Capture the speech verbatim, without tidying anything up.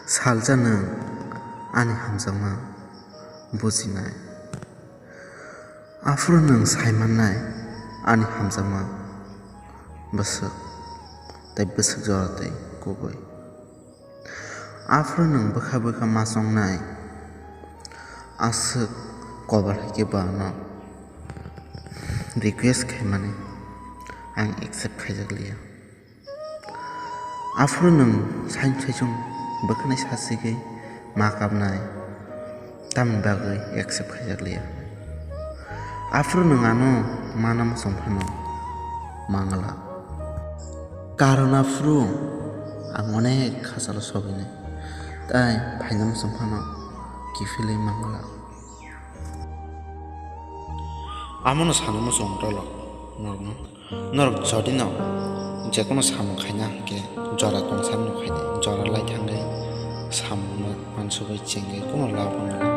Salsa nwng ani hamjakma bujinai. Aphuru nwng saimannai ani hamjakma bwswk tei bwswk jora tei kubui. Aphuru nwng bwkha bwkha ma chongnai aswk kobor hai khe bo ano request khaimani ang accept khaijakliya. Aphuru nwng sain saichung bwkhanai sasigwi ma kapnai tamni bagwi accept khaijakliya. Aphuru nwng ano mana muchung phano mangala. Karon aphuru ang onek khachalo sogwini tai phaina muchung phano kiphilwi mangala. Amono sana muchung tolo norokno. Norok jodi no jekono samung khaina hwnkhe jora tongsa nukhaidi, jora lai thangwi samungno uansugwi chengwi kuno lab wngya.